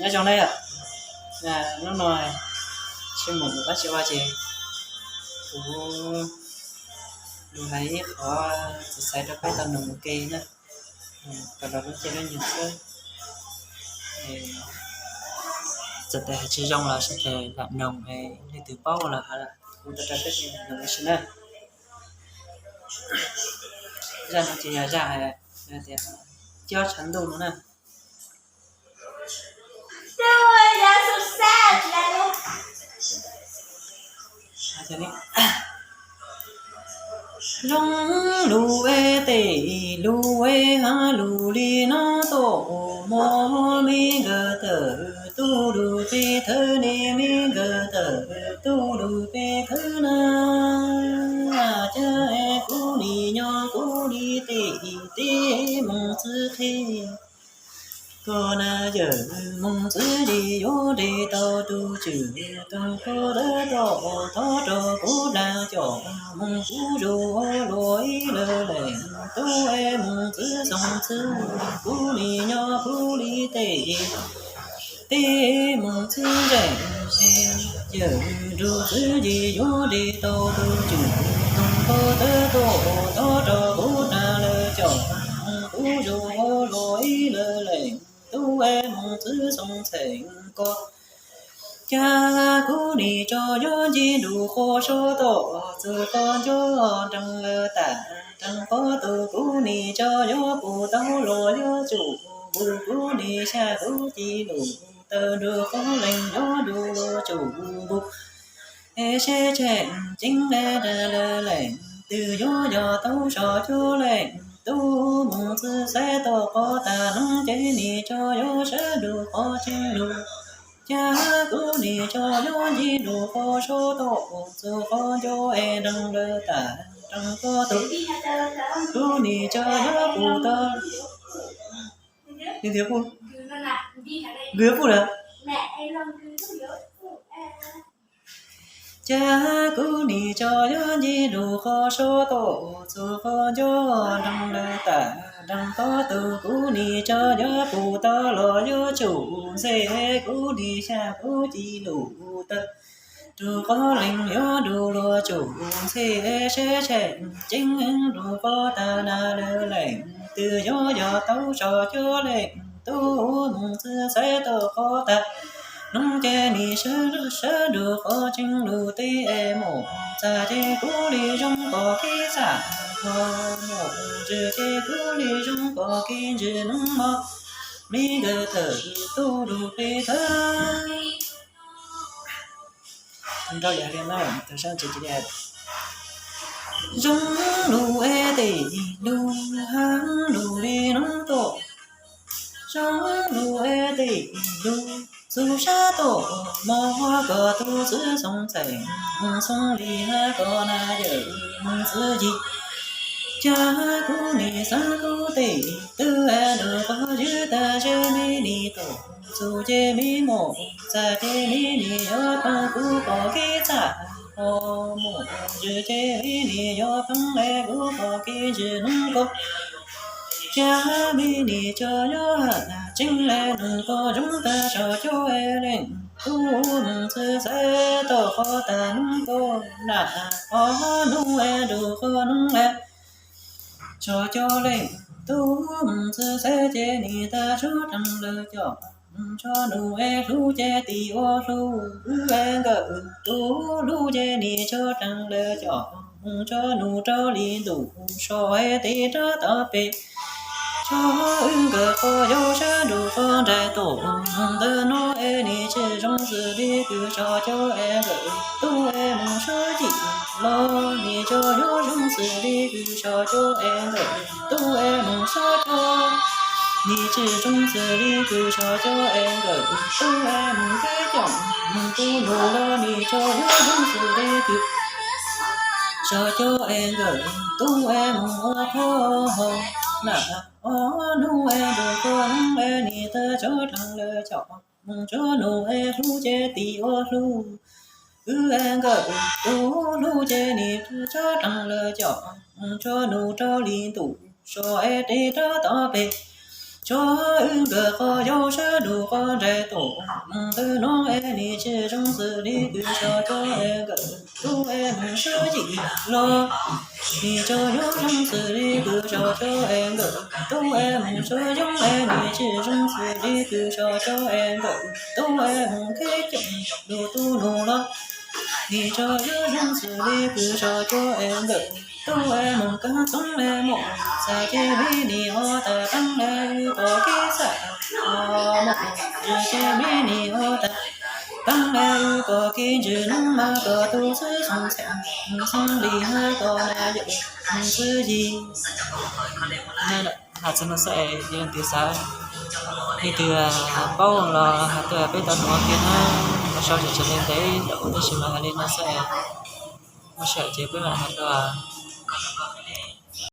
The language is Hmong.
Nyob zoo na yom, hnub no tsis mus ua dab tsi ua ces kuv lug hais ib qho txawv xaiv rau peb tau noog ua ke na, kom los lub caij lub nyoog xwb. Txawm tias hais tsis zoo los sawv daws lam noog, leej twg paub lawm kuv tau rau peb noog ua si na. Zaj no ces yog zaj hais tias cob tshav ntuj no na. Zoo lug es tej lug es hab lug li no tom mog, me nkawd tawm tub lug peb thawb ne, me nkawd tawm tub lug peb thawb na. Cas es kuv nim nyob kuv li tej teb moog txwv qheb, koj na yawm moog txwv yim yuav nres tau tug tswm tug koj tawb tom thov rau kuv dlaag coj moog kuv zuj luag ib lawv leej tub es moog txwv xoom txwv, kuv nim nyob kuv li tej teb moog txwv zeej, yawm nrug txwv yim yuav nres tau tug tswm tug koj tawb tom thov rau kuv dlaag lawv coj moog kuv zuj luag ib lawv leej tub es moog txwv xoom txheej koj. Cas kuv nim tso yuav ncig nrug qhov sab tom txug qhov ncauj nreeg lawv tag nreeg qhov tug, kuv nim tso yuav pum tau los yuav tsum npug, kuv nim xyaj kuv ci lug tawm nrug qhov leej yuav nrug luag tsum npug. Es seb tseem ceeb le dlaag lawv leej twg yuav yog tau so cuag leej tub moog txwv xaiv tom qhov tag noob ces nim tso yuav sawv nrug qhov tseeb lug. Cas kuv nim tso yuav ncig nrug qhov sab tom txug qhov ncauj es nreeg lawv tag nreeg qhov tug, kuv nim tso yuav pum tau. Nkws puj lawm. Cas kuv nim tso yuav ncig nrug qhov sab tom txug qhov ncauj nreeg lawv tag nreeg qhov tug, kuv nim tso yuav pum tau los yuav tsum ntxhe, kuv nim xyaj kuv ci lug tawm nrug qhov leej yuav nrug luag tsum ntxhe, seb tseem ceeb nrug qhov tag na lawv leej twg yuav yog tau so cuag leej tub moog txwv xaiv tom qhov tag noob ces nim sawv sawv nrug qhov tseeb lug teb es mus txag ces kuv li zoo kom kev txaj hov mus zwg ces kuv li zoo kom kev ntswg noob mog, me nkawd tawm tub lug peb thawb. Zoo lug es tej lug hab lug li noob tom, zoo lug es tej lug txug sab tom mog, koj tug txwv xoom txheej xoom li hab koj na yawm moog txwv yim. Cas kuv nim xaav kuv tej twb es nrug koj ywg tag seb me nim tom txug ces me mus txag ces me nim yuav pheej kuv pom kev txaj hov mus zwg ces me nim yuav pheej es kuv pom kev ntswg noob koj. Cas me nim tso yuav hab tseeb le nug koj zoo tag so cuag es leej tub moog txwv xaiv tom qhov tag noob koj na, hov nub es nrug qhov noob es so cuag leej tub moog txwv xaiv ces nim tag tsuav dlaag lawv coj moog tso nub es hlub ces tim ua hlub, wb es nkawm tub hlub ces nim tsuav dlaag lawv coj moog tso nub rau li ntuj so es tes rov tom peg. Tso wb nkawm qhov yuav sawv nrug qhov nraim tom moog ntawm no es nim tsi zoo xws li kws so cuag es nkawm tub es moog sab yim los nim tso yuav zoo xws li kws so cuag es nkawm tub es moog sab tod. Nim tsi zoo xws li kws so cuag es nkawm tub es moog kab coom moog tu lug los nim tso yuav zoo xws li kws so cuag es nkawm tub es moog ua qhov hov na. Hov nub es nrug qhov noob es nim tag tsuav dlaag lawv coj moog tso nub es hlub ces tim ua hlub, wb es nkawm tub hlub ces nim tsuav dlaag lawv coj moog tso nub rau li ntuj so es tes rov tom peg. Tso wb nkawm qhov yau sab nraud qhov nraim tau mus ntawm no es nim tsis zoo xws li kws tso cov es nkawm tub es mus sab yim los. Nim tso yau zoo xws li kws tso cov es nkawm tub es mus sab yau es nim tsis zoo xws li kws tso cov es nkawm tub es mus khib ceem lug tub nus los. Nim tso yau zoo xws li kws tso cov es nkawm tub es mus kab txoob es mus xav ces me nim ua tas taab es wb pom kev xav mus ces me nim ua tas taab es wb pom kev ntsws noob mas kom tub xwb xoo xeem xoo li hab kom na yawm xwb yig. Has txug no xwb es yog leej twg xav, leej twg paub los has tub peb tau nug kiag na, los sau tseem tseem li ntev ntaum tab sis mas has li no xwb es muaj sij hawm ces peb mam has dua.